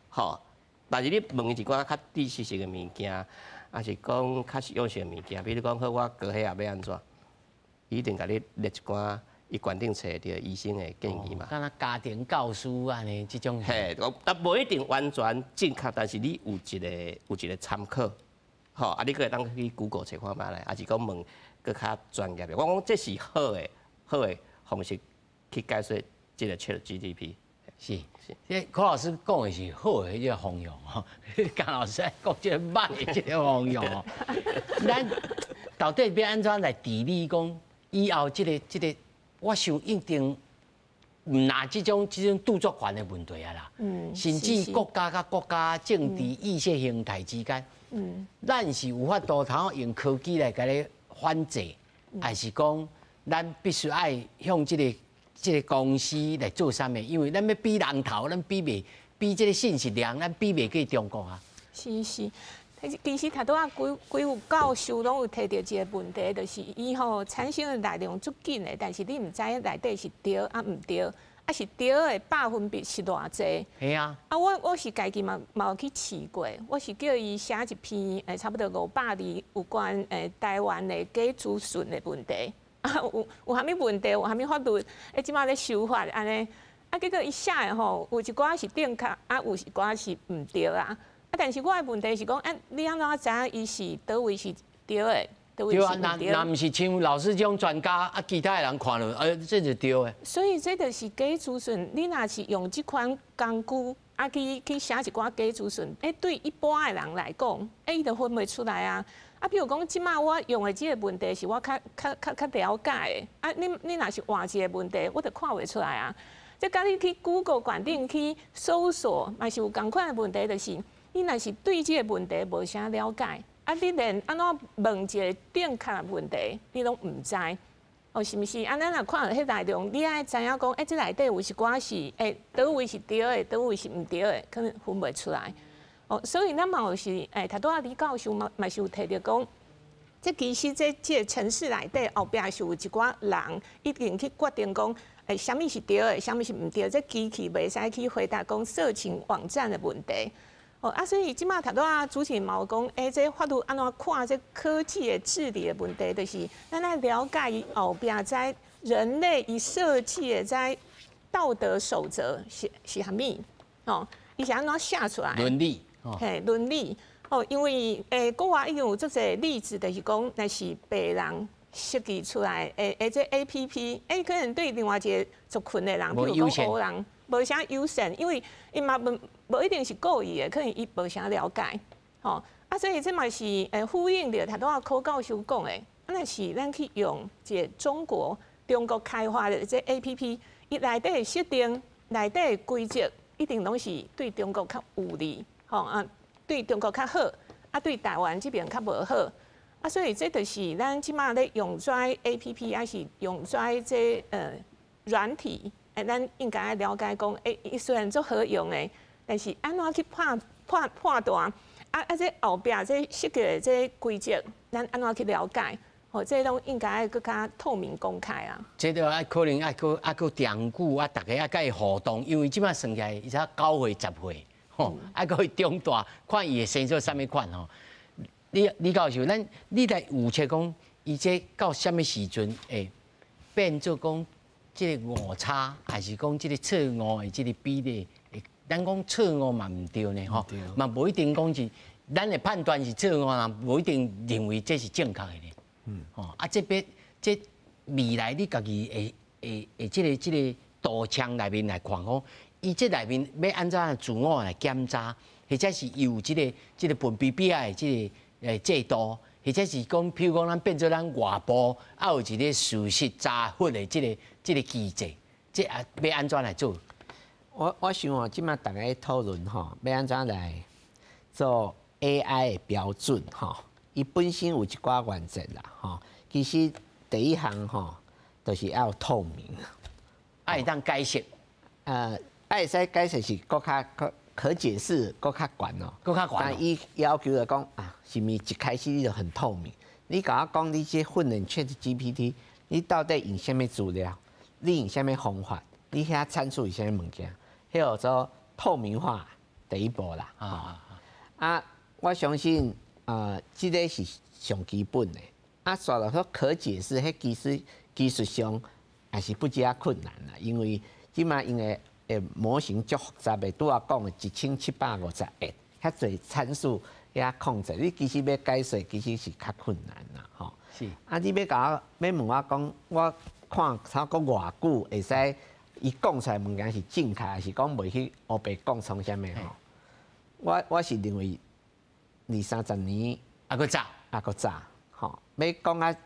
吼。但是你問伊一寡較知識性的物件，抑是講較實用性的物件，比如講好我高血壓欲按怎，伊一定共你列一寡伊懸頂揣著醫生的建議嘛。敢若家庭教師按呢這種。嘿，但無一定完全正確，但是你有一個參考，吼，啊，你閣會當去 Google 揣看覓咧，抑是講問閣較專業的。我講這是好的方式去解說這個 ChatGPT。是是，這柯老師講的是好的彼個方向吼，江老師講這個歹的這個方向吼。咱到底欲按怎來治理？講以後這個，我想一定毋若這種著作權的問題啊啦，甚至國家佮國家政治意識形態之間，咱是有法度通用科技來共你反制，還是講咱必須愛向這個公司來做啥物？因為咱欲比人頭，咱比袂比這個信息量，咱比袂過中國啊。是是，其實頭拄仔幾幾位教授攏有提著一個問題，就是伊吼產生的內容足緊的，但是你毋知內底是對抑毋對，啊是對的百分比是偌濟。係啊。啊，我是家己嘛有去試過，我是叫伊寫一篇差不多500字有關台灣的假資訊的問題。啊，有啥物問題，有啥物法律，這擺咧修法按呢，啊，結果伊寫的吼，有一寡是正確，啊，有一寡是毋對啊。啊，但是我的問題是講，啊，你按怎知影伊是佗位是對的，佗位是毋對？若毋是像老師這種專家，啊，其他的人看了，這就對的。所以這就是假資訊。你若是用這款工具，啊，去寫一寡假資訊，對一般的人來講，伊就分袂出來啊。啊，比如講，這擺我用的這個問題是我較了解的。啊，你若是換一個問題，我就看袂出來啊。這佮你去 Google 懸頂去搜索，嘛是有仝款的問題，就是你若是對這個問題無啥了解，啊，你連按怎問一個正確的問題，你攏毋知，哦，是毋是？啊，咱若看著彼內容，你愛知影講，欸，這內底有一寡是，欸，佗位是對的，佗位是毋對的，可能分袂出來。哦，所以咱嘛有是，欸，頭拄仔李教授嘛是有提著講，這其實這個程式內底後壁是有一寡人已經去決定講，啥物是對的，啥物是毋對，這機器袂使去回答講色情網站的問題。哦，啊，所以這馬頭拄仔主持人嘛有講，這法律按怎看這科技的治理的問題，就是咱愛了解伊後壁在人類伊設計的這道德守則是啥物？哦，伊是按怎寫出來？倫理。嘿，倫理。哦，因為國外已經有足濟例子，就是講，若是白人設計出來的這 APP，可能對另外一個族群的人，比如講黑人，無啥友善，因為伊嘛無一定是故意的，可能伊無啥了解，吼，啊，所以這嘛是呼應著頭拄仔柯教授講的，啊，若是咱去用一個中國開發的這 APP，伊內底的設定、內底的規則，一定攏是對中國較有利，吼啊，對中國較好，啊，對台灣這邊較無好，啊，所以這就是咱這馬咧用這 APP，還是用這軟體，咱應該愛了解講，伊雖然足好用的，但是按怎去判斷，啊，這後壁這設計的這規則，咱按怎去了解？吼，這攏應該愛閣較透明公開啊。這著愛可能愛閣愛閣長久啊，逐家愛佮伊互動，因為這馬算起來伊才9歲10歲。吼，愛閣去長大，看伊會生做啥物款吼。李教授，咱你來預測講，伊這到啥物時陣會變做講這個誤差，還是講這個錯誤的這個比例？咱講錯誤嘛毋對呢，吼，嘛無一定講是咱的判斷是錯誤啦，無一定認為這是正確的呢。吼，啊，這邊這未來你家己會這個圖像內面來看講，伊這內面欲按怎自我來檢查，或者是有這個笨 B B 的這個制度，或者是講，譬如講咱變做咱外部啊有一個事實查核的這個機制，這啊欲按怎來做？我想哦，這馬逐家討論吼，欲按怎來做 AI 的標準吼？伊本身有一寡原則啦，吼。其實第一項吼，就是要透明，愛會當解釋。愛會使解釋是閣較可解釋，閣較懸哦。閣較懸。但伊要求就講啊，是毋是一開始你就很透明？你共我講，你這訓練 ChatGPT，你到底用啥物資料？你用啥物方法？你遐產出是啥物物件？彼叫做透明化第一步啦。啊，我相信啊，這個是上基本的。啊，煞落說可解釋，彼技術上也是不遮困難啦，因為這馬用的模型足複雜的，拄仔講的1750億，遐濟參數遐控制，你其實欲解釋其實是較困難啦，吼。啊，你欲共我欲問我講，我看差閣偌久會使伊講出來物件是正確，還是講袂去烏白講創啥物吼？我是認為二三十年猶閣早，猶閣早，吼，欲講啊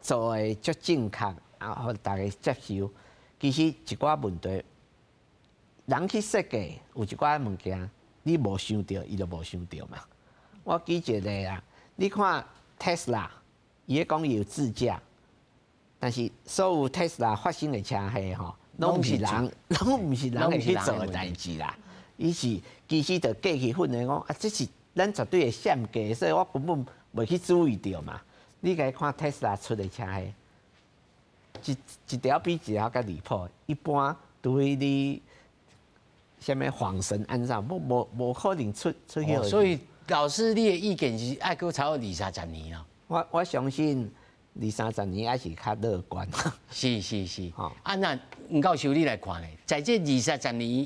做的足正確，啊，予逐家接受，其實一寡問題，人去設計有一寡物件，你無想著，伊就無想著嘛。我舉一個例啊，你看 Tesla，伊咧講伊有自駕，但是所有 Tesla 發生的車禍吼，攏毋是人會去做的代誌啦。伊是其實就機器訓練講啊，這是咱絕對會閃過，所以我根本袂去注意著嘛。你共看 Tesla 出的車禍，一條比一條較離譜。一般除非你啥物恍神按怎，無可能出去。所以老師，你的意見是愛閣差不多二三十年咯。我相信二三十年還是較樂觀。是是是。啊，那吳教授你來看咧，在這二三十年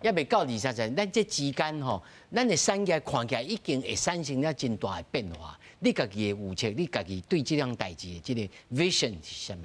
猶未到二三十年，咱這之間吼，咱的產業看起來已經會產生了真大的變化。你家己的預測，你家己對這項代誌的這個 vision 是啥物？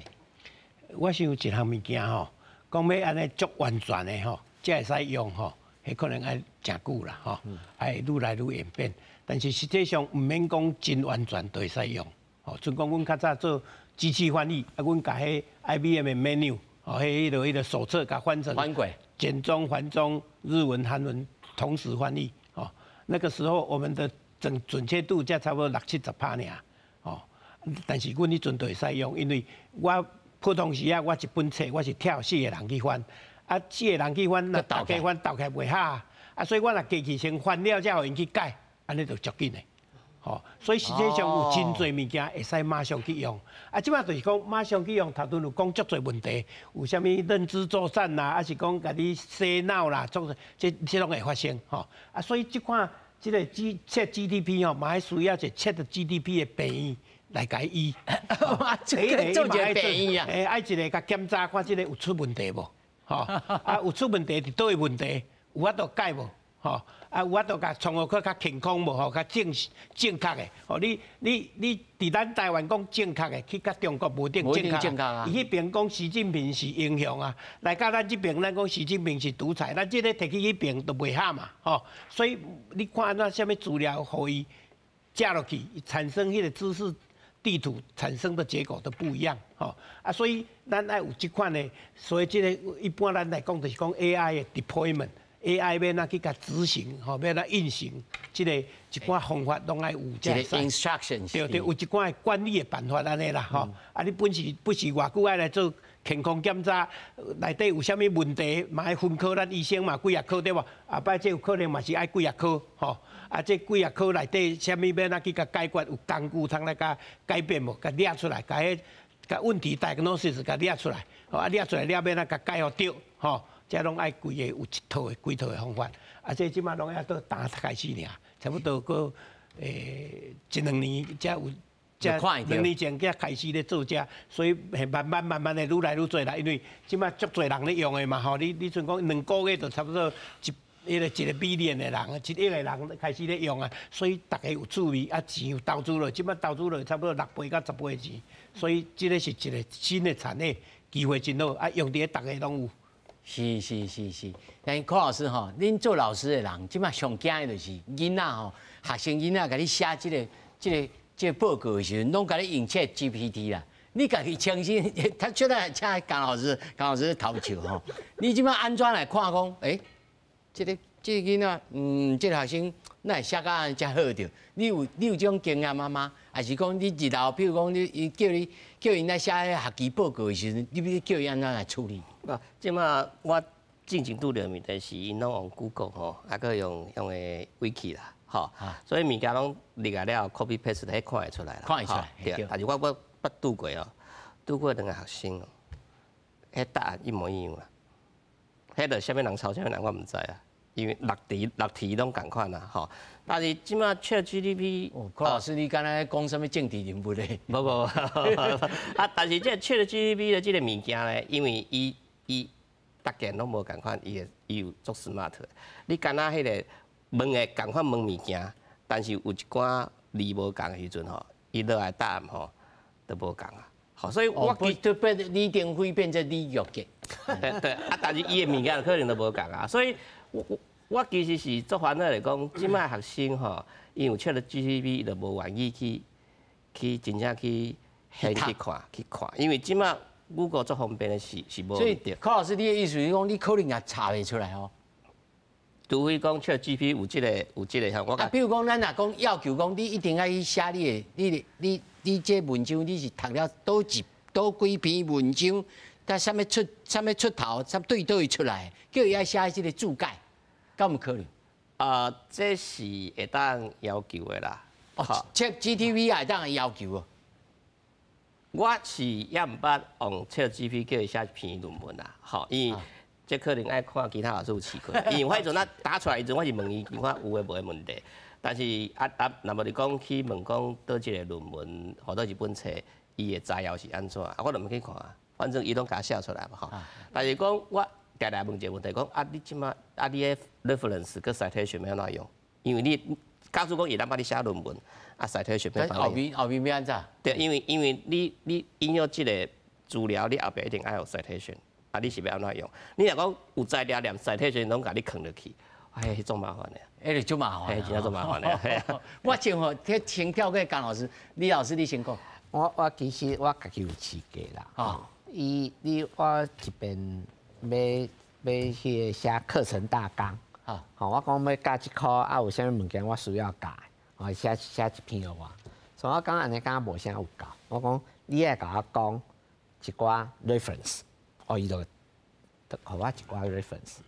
我想一項物件吼，講欲按呢足完全的吼，才會使用吼，彼可能愛誠久啦吼，愛愈來愈演變。但是實際上毋免講真完全就會使用。吼，像講阮較早做機器翻譯，啊，阮共彼 IBM 的 manual，吼，彼個手冊共翻成翻過簡中、繁中、日文、韓文同時翻譯。哦，那個時候我們的準確度才差不多六七十趴爾，哦，但是阮彼陣就會使用，因為我普通時啊，我一本冊我是跳四個人去翻，啊，四個人去翻，若大家翻鬥起來袂合，啊，所以我若機器先翻了，才予𪜶去改，按呢就足緊的，吼，所以實際上有真濟物件會使馬上去用。啊，這擺就是講馬上去用，頭拄有講足濟問題，有啥物認知作戰啦，還是講共你洗腦啦，做這攏會發生吼。啊，所以這款這個 G ChatGPT 吼，嘛愛需要一個 ChatGPT 的病院來共伊醫。做一個病院啊？欸，愛一个共檢查看這个有出問題無？吼，啊，有出問題佇佗位問題，有法度改無？吼，啊，有法度共創予閣較健康無？吼，較正確的。吼，你佇咱台灣講正確的，去佮中國無一定正確啊。伊彼邊講習近平是英雄啊，來到咱這邊，咱講習近平是獨裁，咱這个提去彼邊就袂合嘛，吼。所以你看按怎啥物資料予伊食落去，產生彼個知識地圖產生的結果都不一樣，吼。啊，所以咱愛有這款的，所以這个一般咱來講就是講 AI 的 deployment。AI 欲按怎去共執行，吼，欲按怎運行，這个一寡方法攏愛有這个 instruction，對對，有一寡管理的辦法按呢啦，吼。啊，你本是不是偌久愛來做健康檢查，內底有啥物問題，嘛愛分科，咱醫生嘛幾若科對無？後擺這有可能嘛是愛幾若科，吼。啊，這幾若科內底啥物欲按怎去共解決，有工具通來共改變無？共掠出來，共彼共問題 diagnosis 共掠出來，吼，啊掠出來了欲按怎共解予著，吼。這攏愛規个有一套的規套的方法，啊，這這擺攏猶閣剛開始爾，差不多閣一兩年才有，才2年前才開始咧做這，所以慢慢慢慢的愈來愈濟啦，因為這擺足濟人咧用的嘛吼，你像講2個月就差不多一彼个一個 billion 的人，1億個人開始咧用啊，所以逐家有趣味啊，錢有投資落，這擺投資落差不多6倍到10倍的錢，所以這个是一個新的產業，機會真好，啊，用佇咧逐家攏有。是是是是，但柯老師吼，恁做老師的人，這擺上驚的就是囡仔吼，學生囡仔共你寫這個報告的時陣，攏共你用 ChatGPT 啦。你家己重新，他出來請江老師偷笑吼。你這擺按怎來看講？欸，這個囡仔，這個學生哪會寫甲按呢遮好著？你有這種經驗嗎？還是講你日後，比如講你伊叫你叫𪜶來寫學期報告的時陣，你欲叫伊按怎來處理？無，這擺我進前拄著的問題是，𪜶攏用 Google 吼，啊，閣用的 Wiki 啦，吼，所以物件攏入來了 copy paste 彼看會出來啦。看會出來。對，但是我捌拄過哦，拄過兩個學生哦，彼答案一模一樣啦。彼著啥物人抄啥物人，我毋知啊，因為六題六題攏仝款啦，吼。但是這擺 ChatGPT，哦，柯老師，你敢若講啥物政治人物咧？無無，啊，但是這 ChatGPT 的這个物件咧，因為伊逐件攏無仝款，伊會伊有足 smart。你敢若彼个問的仝款問物件，但是有一寡字無仝的時陣吼，伊落來答案吼都無仝啊。好，所以我記就變李登輝變做李玉潔。對對，啊，但是伊的物件可能都無仝啊，所以我其實是足煩惱來講，這擺學生吼，因為 ChatGPT 伊就無願意去真正去現去看去看，因為這擺 Google 足方便的是無。所以柯老師，你的意思是講，你可能也查袂出來哦？除非講 ChatGPT 有這個項，我啊，比如講，咱若講要求講，你一定愛去寫你的、你的、你你這文章，你是讀了佗幾篇文章，但啥物出啥物出頭，啥對佗位出來，叫伊愛寫這个注解，敢有可能？啊，這是會當要求的啦。哦，ChatGPT 也會當要求哦。我是猶毋捌用 ChatGPT 叫伊寫一篇論文啦，吼，因為這可能愛看其他老師有試過，因為我彼陣仔打出來時陣，我是問伊其他有的無的問題，但是啊，若無你講去問講佗一个論文，或佗一本冊，伊的摘要是按怎，啊，我就毋去看啊，反正伊攏共寫出來嘛，吼。但是講我定定問一个問題，講啊，你這擺啊，你的 reference 佮 citation 欲按怎用？因為你假使講伊通幫你寫論文，啊，citation 欲後面後面欲按怎？對，因為你引用這個資料，你後壁一定愛有 citation，啊，你是欲按怎用？你若講有材料連 citation 攏共你囥落去，哎，彼種麻煩的。彼就足麻煩。嘿，真正足麻煩的。我先吼，先跳過江老師，李老師你先講。我其實我家己有試過啦。哦。伊你我一邊欲欲彼个寫課程大綱。吼，我講欲教這科啊，有啥物物件我需要教，哦，寫寫一篇予我。所以我講按呢敢若無啥有夠。我講你愛共我講一寡 reference，哦，伊就予我一寡 reference。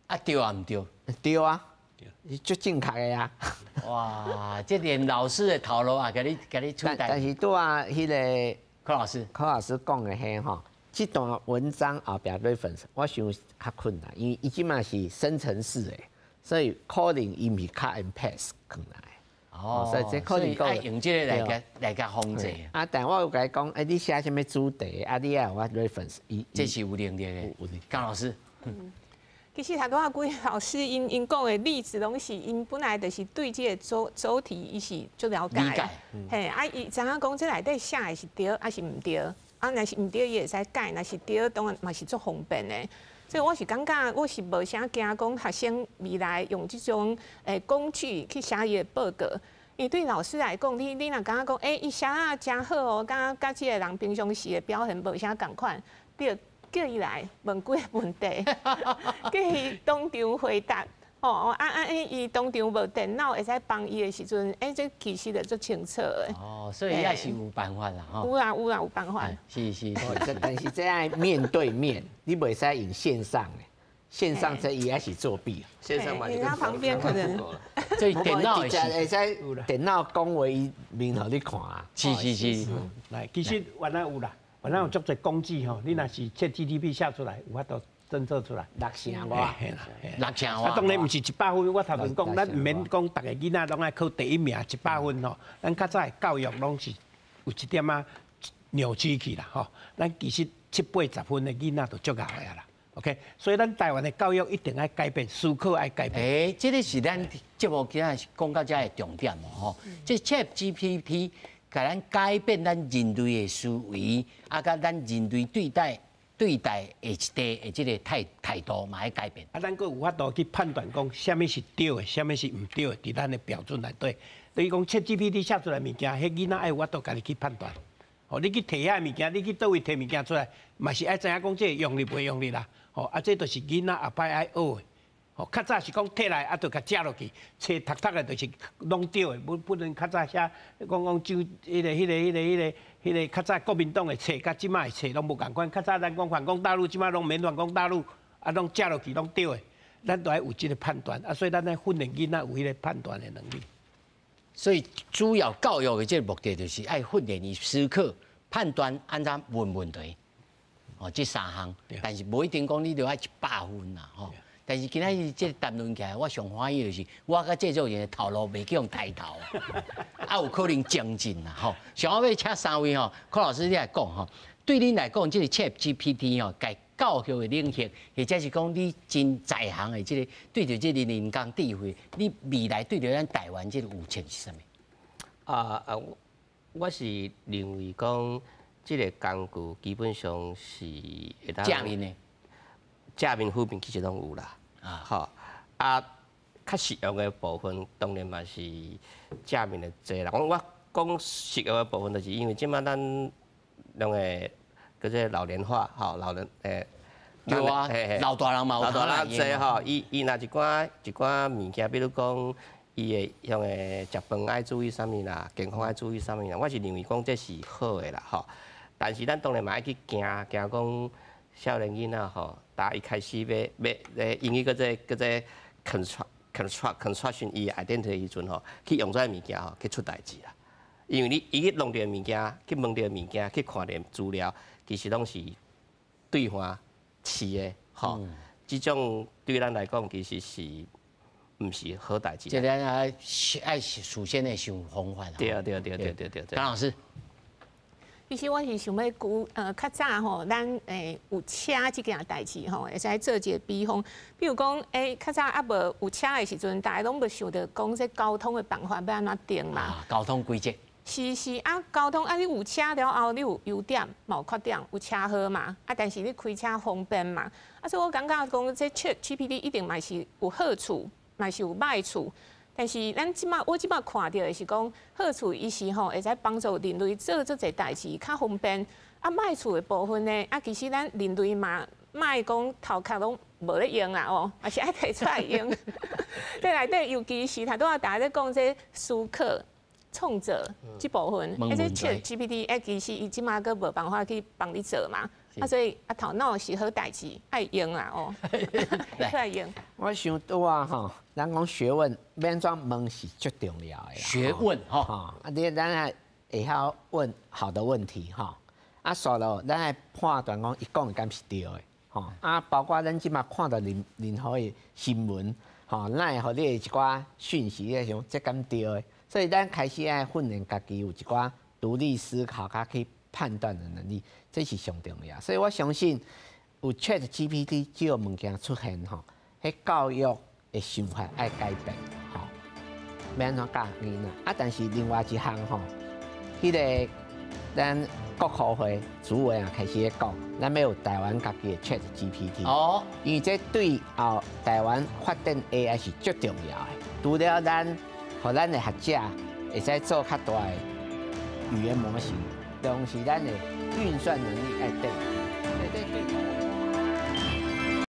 啊對啊，毋對？對啊。是足正確的啊！哇，這連老師的頭路也共你共你取代。但是拄啊，彼个柯老師，柯老師講的彼吼，這段文章後壁 reference，我想較困難，因為伊這馬是生成式的，所以可能伊毋是 cut and paste 過來。哦，所以這可能愛用這個來共來共防制。啊，但我有共伊講，欸，你寫啥物主題，啊，你愛予我 reference，伊這是有能力的。江老師。其實頭拄仔幾个老師𪜶𪜶講的例子，攏是𪜶本來就是對這個主題，伊是足了解的。嘿，啊，伊知影講這內底寫的是對，抑是毋對？啊，若是毋對，伊會使改；若是對，當然嘛是足方便的。所以我是感覺，我是無啥驚講學生未來用這種工具去寫伊的報告。因為對老師來講，你若感覺講，欸，伊寫啊誠好哦，佮佮這个人平常時的表現無啥仝款，對。叫伊來問幾个問題，叫伊當場回答。哦啊啊！伊當場無電腦會使幫伊的時陣，欸，這其實就足清楚的。哦，所以也是有辦法啦，吼。有啊有啊，有辦法。是是，但是這愛面對面，你袂使用線上的，線上這伊也是作弊。線上嘛，他旁邊可能。所以電腦會使電腦講話，伊面予你看啊。是是是。來，其實原來有啦。原來有足濟工具吼，你若是 ChatGPT 寫出來，有法度偵測出來。六成外，六成外。啊，當然毋是100分，我頭前講，咱毋免講逐个囡仔攏愛考第一名100分吼。咱較早的教育攏是有一點仔扭曲去啦吼。咱其實七八十分的囡仔就足𠢕的啦。OK，所以咱台灣的教育一定愛改變，思考愛改變。欸，這个是咱節目今仔講到遮的重點哦吼。這 ChatGPT 共咱改變咱人類的思維，啊，佮咱人類對待的一個的這个態度嘛愛改變。啊，咱閣有法度去判斷講，啥物是對的，啥物是毋對的，佇咱的標準內底。等於講 ChatGPT 寫出來物件，彼囡仔愛有法度家己去判斷。哦，你去提遐物件，你去佗位提物件出來，嘛是愛知影講這個用力袂用力啦。吼，啊，這就是囡仔後擺愛學的。吼，較早是講提來啊，就共食落去，冊讀讀的，就是攏對的，不能較早寫講講就彼个、彼个、彼个、彼个、彼个較早國民黨的冊，佮這擺的冊攏無仝款。較早咱講反攻大陸，這擺攏免反攻大陸，啊，攏食落去攏對的。咱都愛有這个判斷，啊，所以咱愛訓練囡仔有彼个判斷的能力。所以主要教育的這个目的就是愛訓練伊思考、判斷按怎問問題，哦，這三項。但是無一定講你著愛100分啦，吼。但是今仔日這个談論起來，我上歡喜就是我佮製作人的頭路袂去予刣頭，啊有可能精進啦，吼。上後尾請三位吼，柯老師你來講吼，對恁來講，這个 ChatGPT 吼，共教育的領域，或者是講你真在行的這个對著這个人工智慧，你未來對著咱台灣這个預測是啥物？啊啊，我是認為講，這个工具基本上是會當正面的，正面負面其實攏有啦。啊，吼啊，較實用的部分當然嘛是正面的濟啦。我講實用的部分，就是因為這擺咱攏會叫做老年化，吼，老人欸，對啊，老大人嘛有老大人濟吼，伊若一寡一寡物件，比如講伊會像會食飯愛注意啥物啦，健康愛注意啥物啦，我是認為講這是好的啦，吼。但是咱當然嘛愛去驚驚講少年囡仔吼，打一開始欲欲咧英語叫做 construct construction 伊 identity 時陣吼，去用這个物件吼，去出代誌啦。因為你伊去弄著物件，去問著物件，去看著資料，其實攏是對岸飼的，吼。這種對咱來講，其實是毋是好代誌。這咱愛愛事先的想方法。對啊對對對對對。江老師。其實我是想欲舉，較早吼，咱有車這件代誌吼，會使做一个比方。比如講，欸，較早猶無有車的時陣，大家攏無想著講這交通的辦法欲按怎定嘛。啊，交通規則。是是啊，交通啊，你有車了後，你有優點，嘛有缺點，有車禍嘛，啊，但是你開車方便嘛。啊，所以我感覺講，這 ChatGPT 一定嘛是有好處，嘛是有歹處。但是咱這擺我這擺看著的是講，好處伊是吼會使幫助人類做足濟代誌較方便。啊，歹處的部分呢，啊，其實咱人類嘛，莫講頭殼攏無咧用啦哦，嘛是愛提出來用。對內底，尤其是頭拄仔大家咧講這思考、創造這部分，啊，這 ChatGPT 欸，其實伊這擺閣無辦法去幫你做嘛。啊，所以啊，頭腦是好代誌，愛用啦哦，愛用。我想拄啊吼，咱講學問，欲按怎問是足重要的。學問吼，啊，你咱愛會曉問好的問題吼，啊，煞落咱愛判斷講伊講的敢是對的，吼，啊，包括咱這馬看著任任何的新聞，吼，咱會予你的一寡訊息，你想這敢對的，所以咱開始愛訓練家己有一寡獨立思考，佮去判斷的能力，這是上重要。所以我相信有 Chat GPT 這個物件出現吼，彼教育的想法愛改變，吼，欲按怎教囡仔？啊，但是另外一項吼，彼個咱國科會主委啊開始咧講，咱欲有台灣家己的 Chat GPT。因為這對後台灣發展 AI 是足重要的。除了咱，予咱的學者會使做較大的語言模型，同時咱的運算能力愛提。